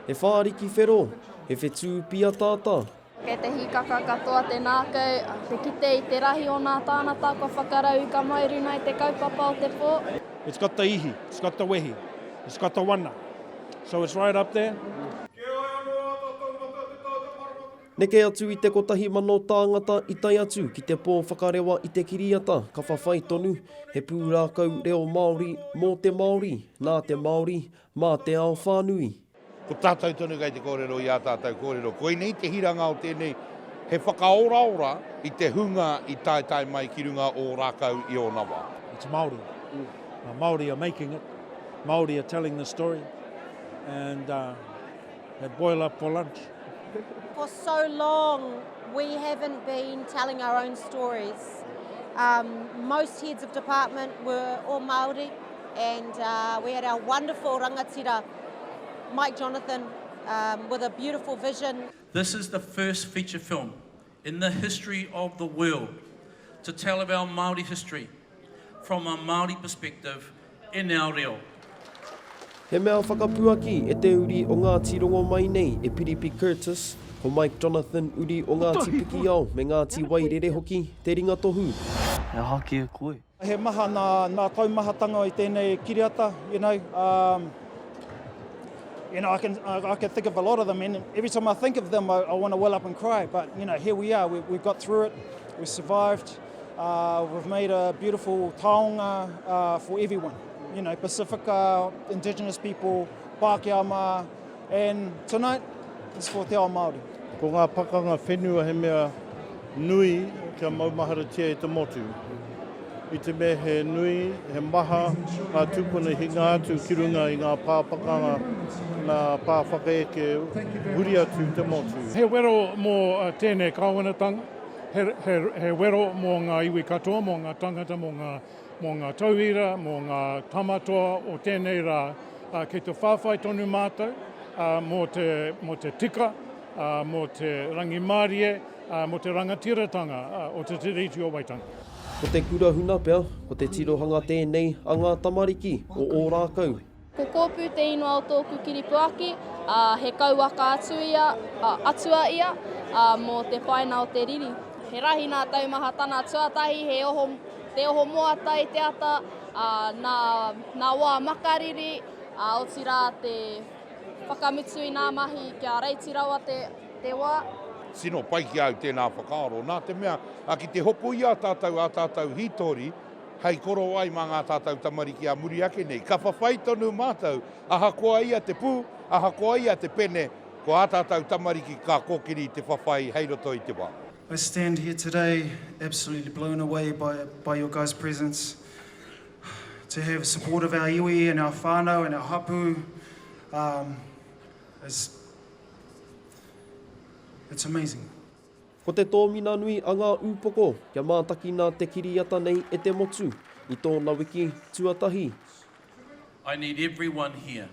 He whāriki whero, he whetū pīataata. Kei te hīkaka katoa te nākau, te kite i te rahi o nā tānata kua whakarauika mai runa i te kaupapa o te pō. It's got the ihi, it's got the wehi, it's got the wana, so it's right up there. Neke atu i te 1,000 tāngata i tae atu ki te pō whakarewa i te kiriata ka whawhai tonu, he pūrākau reo Māori mō te Māori, nā te Māori, mā te ao whānui. Ko tātou tonu kei te kōrero i ā tātou kōrero. Koinei te hiranga o tēnei, he whakaoraora i te hunga i taetae mai ki runga ō rākau i ōna wā. It's Māori. Māori are making it, Māori are telling the story and they boil up for lunch. For so long we haven't been telling our own stories. Um, most heads of department were all Māori and uh, we had our wonderful rangatira Mike Jonathan um, with a beautiful vision. This is the first feature film in the history of the world to tell of our Māori history from a Māori perspective in our reo. He mea whakapuaki e te uri o Ngāti Rongomai nei e Piripi Curtis, ko Mike Jonathan uri o Ngāti Pikiao me Ngāti Wairere hoki te ringatohu. He aha kē koe? He maha nā, nā taumahatanga i tēnei kiriata, you know, um, you know, I can, I, I can think of a lot of them and every time I think of them I, I want to well up and cry, but you know, here we are, we, we got through it, we survived, uh, we've made a beautiful taonga uh, for everyone, you know, Pasifika, indigenous people, Pākehā mā, and tonight is for te ao Māori. Ko ngā pakanga whenua he mea nui kia maumaharatia e te motu. I te mea he nui, he maha ngā tūpuna i hinga atu ki runga i ngā pā pakanga, ngā pā whakaeke huri atu te motu. He wero mō tēnei kāwanatanga, he, he, he wero mō ngā iwi katoa, mō ngā tangata, mō ngā, mō ngā tauira, mō ngā tamatoa o tēnei rā. Kei te whawhai tonu mātou mō te, mō te tika, mō te rangimārie, mō te rangatiratanga o Te Tiriti o Waitangi. Ko te kura huna pea, ko te tirohanga tēnei a ngā tamariki o Ōrākau. Ko Kōpū te ingoa o tōku kiripuaki, ā, he kauwaka atu ia, ā, atua ia, ā, mō te paina o te riri. He rahi nā taumahatana tuatahi, he oho, te oho moata i te ata, ā, nā, nā wā makariri, ā, otirā te whakamutu i nā mahi kia reiti rawa te, te wā. Tino pai ki a au tēnā whakaaro, nā te mea, ki te hopu i a tātou ā tātou hītori hei korowai mā ngā tātou tamariki ā muri ake nei. Ka whawhai tonu mātou, ahakoa ia te pū, ahakoa ia te pene, ko ā tātou tamariki ka kōkiri i te whawhai hei roto i te wā. I stand here today absolutely blown away by, by your guys' presence. To have support of our iwi and our whānau and our hapu um, is It's amazing. Ko te tōmina nui a ngā ūpoko kia mātakina te kiriata nei e te motu i tōna wiki tuatahi. I need everyone here,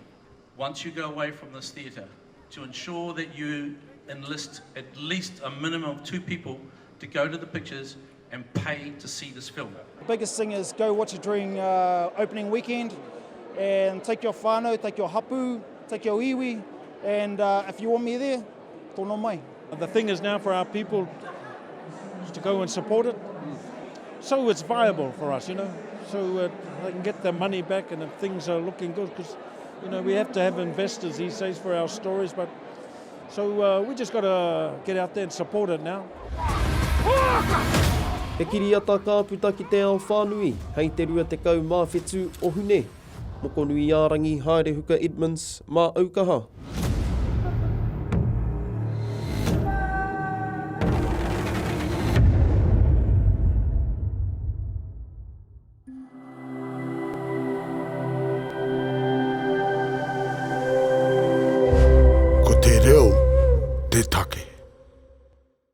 once you go away from this theatre, to ensure that you enlist at least a minimum of two people to go to the pictures and pay to see this film. The biggest thing is go watch it during uh, opening weekend and take your whānau, take your hapu, take your iwi, and uh, if you want me there, tono mai. The thing is now for our people to go and support it, so it's viable for us, you know, so uh, they can get their money back and if things are looking good, because, you know, we have to have investors these days for our stories, but So uh, we just got to get out there and support it now. He kiriata ka puta ki te ao whānui hei te 27 o Hune. Mokonuiārangi Haerehuka Edmonds, mā Aukaha.